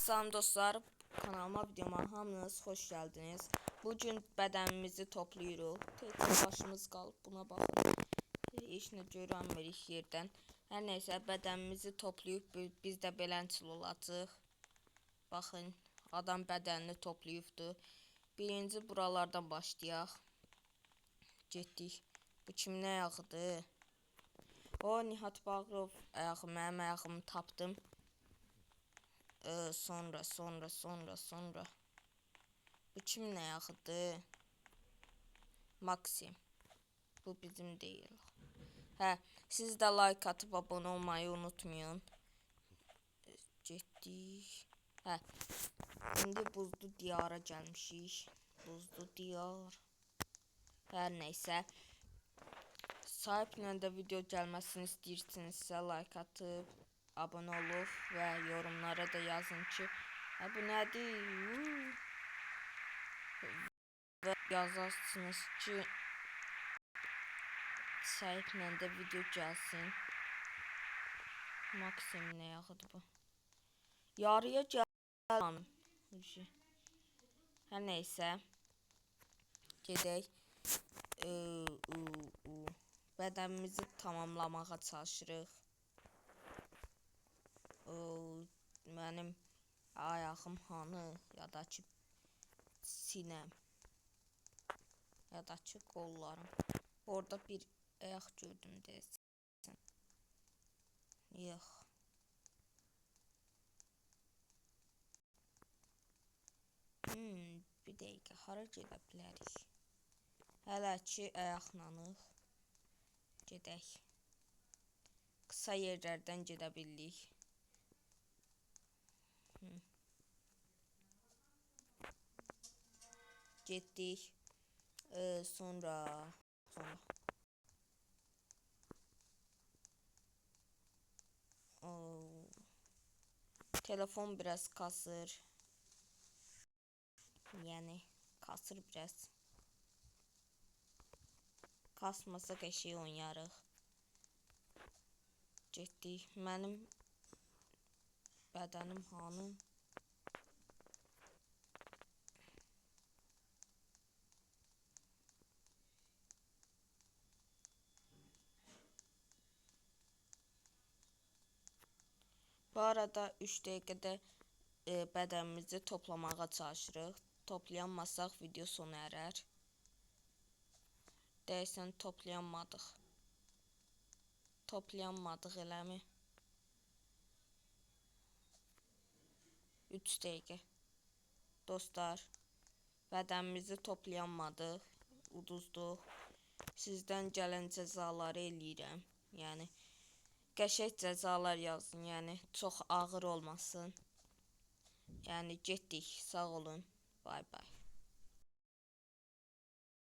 Salam dostlar, kanalıma, videoma hamınız xoş gəldiniz. Bugün bədənimizi toplayırıq. Tək başımız qalıb, buna baxın. Heç nə görənmirik yerdən. Hər nəysə, bədənimizi toplayıb biz də beləncil olacaq. Baxın, adam bədənini toplayıbdır. Birinci buralardan başlayaq. Getdik. Bu kimin ayağıdır? O, Nihat Bağırov ayağı, mənim ayağımı tapdım. Sonra. Bu kimin ayağıdır? Maxim. Bu bizim deyil. Hə, siz də like atıp abone olmayı unutmayın. Getdik. Hə. İndi buzlu diyara gəlmişik. Buzlu diyar. Hər nəysə. Sahiblə də video gəlməsini istəyirsinizsə like atıb abone olub və yorumlara da yazın ki, hə, bu nədir? Və yazarsınız ki, sahiblə də video gəlsin. Maksim nə yağıdır bu? Yarıya gəl. Hər nəysə. Gedək. Bədənimizi tamamlamağa çalışırıq. Mənim ayağım hanı, ya da ki sinəm, ya da ki qollarım. Orada bir ayaq gördüm deyəsən. Yox. Bir dəqiqə, hara gedə bilərik? Hələ ki ayaqlanıq. Gedək. Qısa yerlərdən gedə bildik. Getdik. Sonra. Oo. Telefon biraz kasır. Yəni kasır biraz. Kasmasa qəşəng oynarıq. Getdik. Mənim bədənim hanı? Bu arada 3 dəqiqədə bədənimizi toplamağa çalışırıq. Toplayanmasaq video sona ərər. Deyəsən toplayanmadıq. Toplayanmadıq eləmi? 3 dəqiqə. Dostlar, bədənimizi toplayanmadıq, uduzduq. Sizdən gələn cəzaları eləyirəm. Yəni qəşəng cəzalar yazın, yəni çox ağır olmasın. Yəni getdik. Sağ olun. Bay bay.